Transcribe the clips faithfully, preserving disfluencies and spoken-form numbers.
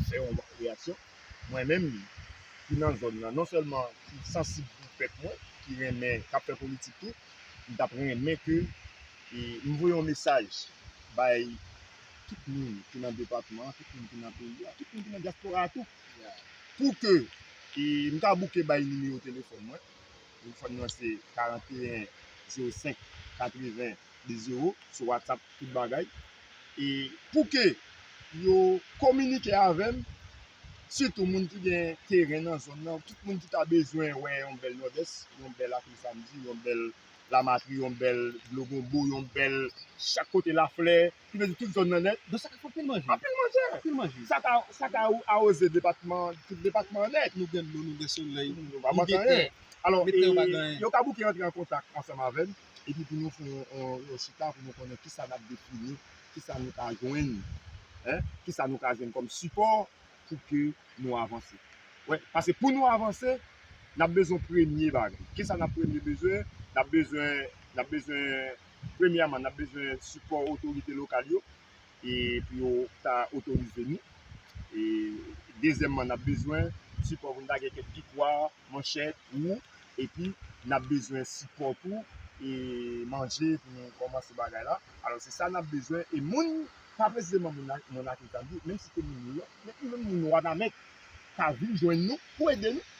Fè yon reyaksyon. Mwen menm, ki nan zòn nan, non sèlman ki sansib pou pèp mwen, ki renmen, k ap fè politik tou, m t ap renmen ke, e, m voye yon mesaj bay tout moun ki nan depatman an, tout moun ki nan peyi a, tout moun ki nan dyaspora a tou, pou ke, e, m ka bouke bay nimewo telefòn mwen. Telefòn mwen se karanteyen zewo senk katreven de zewo, sou WhatsApp, tout bagay. E pou ke yo kominike avè m, sitou moun ki gen teren nan zòn nan, tout moun ki ta bezwen wè yon bèl Nòdès, yon bèl Akil Samdi, yon bèl Lamatri, yon bèl Dlo Gonbo, yon bèl chak kote Laflè, ki vle di tout zòn nan nèt. Donk sa ka fè anpil manje. Anpil manje. Anpil manje. Sa ka, sa ka awoze depatman, tout depatman an nèt. Nou gen dlo, nou gen solèy, nou gen tè. Alò, yo ka bouke rantre an kontak ansanm avè m, epi pou nou fè yon, yon, yon chita, pou nou konnen kisa n ap defini, kisa nou ka jwenn, en, kisa nou ka jwenn kòm sipò pou ke nou avanse. Wè, paske pou nou avanse, n ap bezwen premye bagay. Kisa n ap premye bezwen? N ap bezwen, n ap bezwen, premyèman, n ap bezwen sipò otorite lokal yo, e pou yo ta otorize nou. E dezyèmman, n ap bezwen sipò pou n ta gen kèk vikwa, manchèt, wou, epi n ap bezwen sipò tou, e manje pou nou kòmanse bagay la. Alò, se sa n ap bezwen. E moun, pa presizeman moun, moun Akil Samdi, menm si se moun Nouyòk, menm si se moun Wanament, ka vin jwenn nou pou ede nou.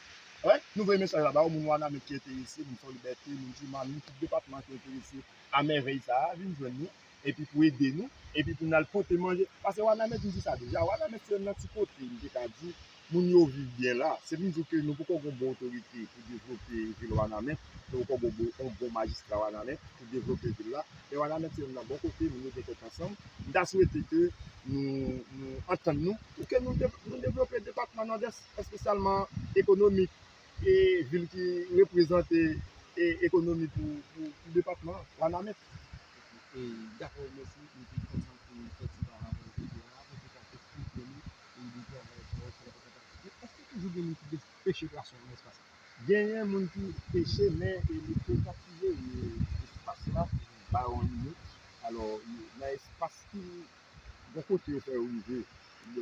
Wè, nou voye mesaj la ba yo, moun Wanament ki enterese, moun Fòlibète, moun Jimami, tout depatman ki enterese a mèvèy sa a, vin jwenn nou, epi pou ede nou, epi pou n al pote manje. Paske Wanament, m di sa deja, Wanament se youn nan ti kote, m te ka di, moun yo viv byen la. Se pou m di w ke nou poko gen yon bon otorite pou devlope vil Wanament, nou poko gen yon bon, yon bon majistra Wanament pou devlope vil la. Men Wanament se youn nan bon kote, moun yo gen tèt ansanm. M ta swete ke nou, nou antann nou pou ke nou, de, nou devlope depatman Nòdès, espesyalman ekonomik, e vil ki reprezante, e ekonomi pou, pou, pou depatman an, Wanament. E, dakò, mèsi. Nou te kontan pou nou fè ti pale avè w jodi a, pou te ka eksplike nou, e, de travay sa yo, se la pou ta. Men èske toujou gen moun ki pe-, peche pwason nan espas la? Genyen moun ki peche, men, e, nou te ka siveye espas la ba yo yon limit. Alò, nan espas ki bò kote yo fè yo rive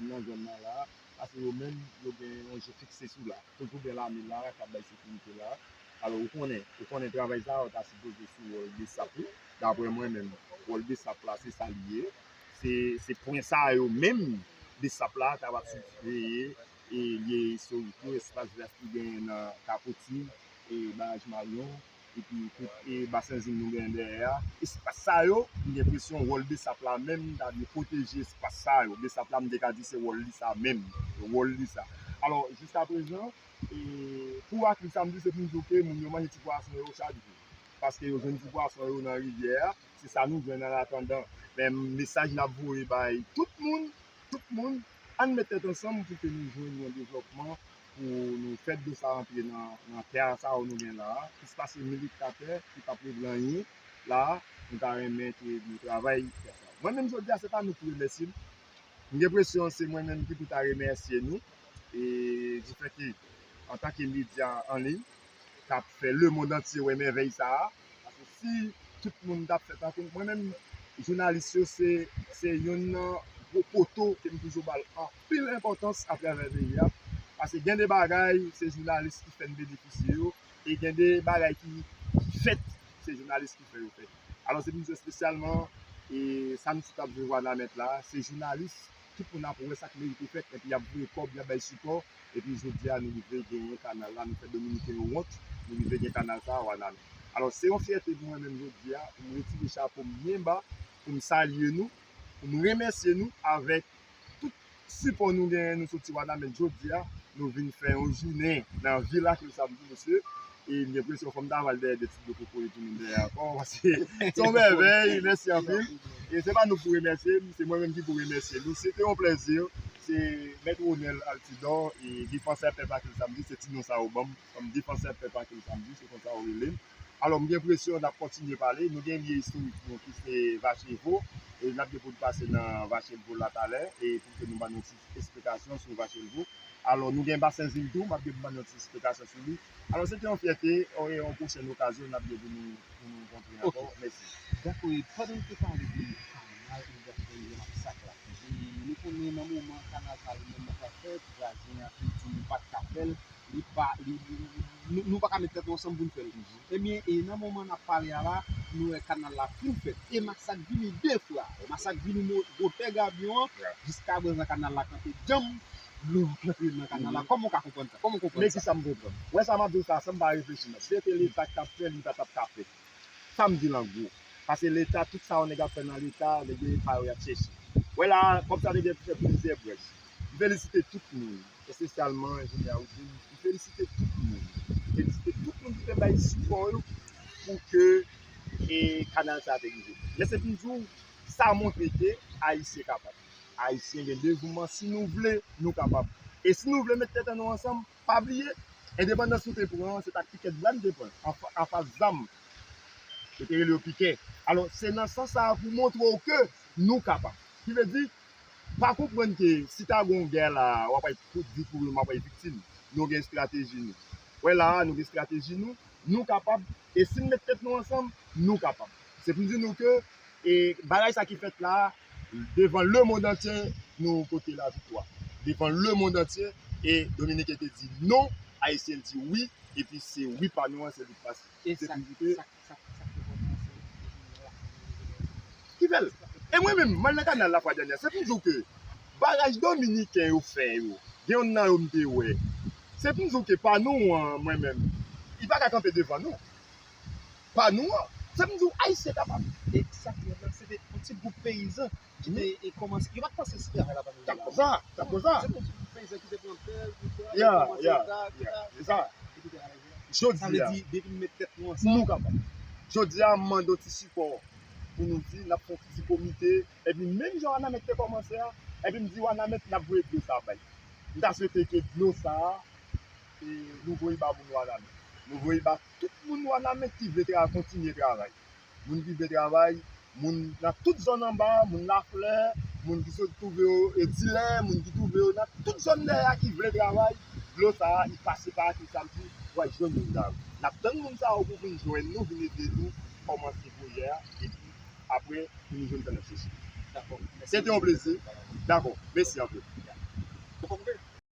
nan zòn nan la, paske yo menm, yo gen yon je fikse sou la. Toujou gen lame la k ap bay sekirite la. Alò, ou konnen, ou konnen travay sa yo ta sipoze sou wòl BSAP wi. Daprè mwen menm, wòl BSAP la, se sa li ye. Se, se pwen sa yo menm, BSAP la kapab siveye, e lye istorik yo, espas vè ki genyen nan Kapoti, e Baraj Maryon, epi tout, e basen Zing nou genyen dèyè a. Espas sa yo, m gen enpresyon wòl BSAP la menm, ta dwe pwoteje espas sa yo. BSAP la, m te ka di se wòl li sa menm. Wòl li sa. Alò, jiskaprezan, e, pou Akil Samdi, se pou m di w ke moun yo manje ti pwason yo chak jou. Paske yo jwenn ti pwason yo nan rivyè a. Se sa nou jwenn an atandan. Men mesaj n ap voye bay tout moun, tout moun, ann met tèt ansanm pou ke nou jwenn yon devlòpman, pou nou fè dlo sa rantre nan, nan tè a sa yo nou gen la a. Plis pase mil ekta tè ki p ap regle anyen la a, nou ta renmen ke nou travay tè sa. Mwen menm jodi a, se pa nou pou remèsye m. M gen enpresyon se mwen menm ki pou ta remèsye nou. E difèt ke, antanke medya an liy, k ap fè lemonn antye wè mèvèy sa a. Paske si tout moun t ap fè tankou mwen menm, jounalis yo se, se youn nan gwo poto ke m toujou ba l anpil enpòtans atravè peyi a. Paske gen de bagay, se jounalis ki fè n benefisye yo, e gen de bagay ki, ki fèt, se jounalis ki fè yo fèt. Alò, se pou m di espesyalman, e sa m sot ap jwe Wanament la, se jounalis, tout moun ap wè sa k merite fèt, epi y ap voye kòb, y ap bay sipò, epi jodi a, nou rive genyen kanal la, nou fè Dominiken yo wont, nou rive gen kanal sa a, Wanament. Alò, se yon fyète pou mwen menm jodi a, pou m retire chapo m byen ba, pou m salye nou, pou m remèsye nou avèk tout sipò nou genyen, nou soti Wanament jodi a, nou vin fè yon jounen nan vil la, ke sa m di mesye. E m gen enpresyon fò m ta pral dèyè de ti dlo kokoye tounen dèyè ankò, paske se yon mèvèy, mèsi anpil. E se pa nou pou remèsye, se mwen menm ki pou remèsye nou. Se te yon plèzi. Se Mèt Ronel Altidor, e defansè pèp Akil Samdi, se ti non sa yo ban m, kòm defansè pèp Akil Samdi, se konsa yo rele m. Alò, m gen enpresyon n ap kontinye pale. Nou gen lye istorik nou ki se Vache Vo. E n ap gen pou n pase nan Vache Vo la talè, e pou ke nou ban nou ti esplikasyon sou Vache Vo. Alò, nou gen Basen Zing tou, m ap gen pou ban nou ti esplikasyon sou li. Alò, se te yon fyète, e yon pwochèn okazyon, n ap gen pou nou, pou nou rankontre ankò. Mèsi. Dakò, e pandan nou te pale de kanal, e gaspiyaj ak sa k la. E nou konnen nan moman kanal sa li menm, sa li pa, li, li- nou, nou pa ka met tèt nou ansanm pou n fè l. Ebyen, e nan moman n ap pale a la, nou wè kanal la fin fèt. E masak vini de fwa. Masak vini mo- motè gabyon an, jiska prezan kanal la kanpe djanm, dlo ap rantre nan kanal la. Kòman w ka konprann sa? Kòman w konprann sa? Men ki sa m konprann. Wè sa m ap di w sa, san m pa reflechi, non. Si se te Leta k t ap fè l, li pa t ap ka fèt. Sa m di l an gwo. Paske Leta, tout sa yon nèg ap fè nan Leta, nèg yo pa yo y ap chèche. Wè la, kòm sa nèg yo fè plizyè brèch. M felisite tout moun, espesyalman enjenyè Woodin. M felisite tout moun. M felisite tout moun ki te bay sipò yo pou ke e, kanal sa te rive. Men se toujou sa montre ke Ayisyen kapab. Ayisyen gen devouman, si nou vle, nou kapab. E si nou vle met tèt nou ansanm, pa bliye, endepandans nou te pran an, se t ak pikèt bwa n te pran, anfa- anfas zam. Yo te rele yo pikè. Alò, se nan sans sa a pou montre w ke nou kapab. Ki vle di, pa konprann ke si ta gen yon gè la, w ap al kout di kouri, m ap al viktim. Nou gen estrateji nou. Wè la a, nou gen estrateji nou. Nou kapab. E si n met tèt nou ansanm, nou kapab. Se pou di nou ke e, bagay sa ki fèt la, devan lemonn antye, nou pote laviktwa. Devan lemonn antye, e Dominiken te di non, Ayisyen di wi, epi se wi pa nou an, se li k pase. E se sa, pou di ke sa, sa, sa ki enpòtan, se ki fè l. E mwen menm, m al nan kanal la fwa dènyè, se pou di w ke baraj dominiken yo fè yo, gen youn nan yo m te wè. Se pou di w ke pa nou an, mwen menm, li pa ka kanpe devan nou. Pa nou an. Se pou di w Ayisyen kapab. Egzakteman. Se te yon ti gwoup peyizan ki te e, kòmanse. Yo pa t panse si te afè la pa vin la. T ap konsa, t ap konsa. Se te yon ti gwoup peyizan ki te pran tè, ki te kòmanse eta, eta. Se sa. Jodi a, depi n met tèt nou ansanm, nou kapab. Jodi a, m mande yon ti sipò pou nou di n ap fè yon ti komite, epi menm jan Wanament te kòmanse a, epi m di Wanament n ap voye dlo sa bay. M ta swete ke dlo sa a, e, nou voye ba moun Wanament. Nou voye ba tout moun Wanament ki vle tra- kontinye travay. Moun ki vle travay, moun nan tout zòn anba, moun Laflè, moun ki sot twouve yo e dilè, moun ki twouve yo nan tout zòn dèyè a ki vle travay, dlo sa a, li pase pa ki sa m di, w a jwenn moun sa yo. N ap tann moun sa yo pou vin jwenn nou, vin ede nou kòmanse pwojè a, epi apre, pou nou jwenn sa n ap chèche. Dakò. Se te yon plezi. Dakò. Mèsi anpil.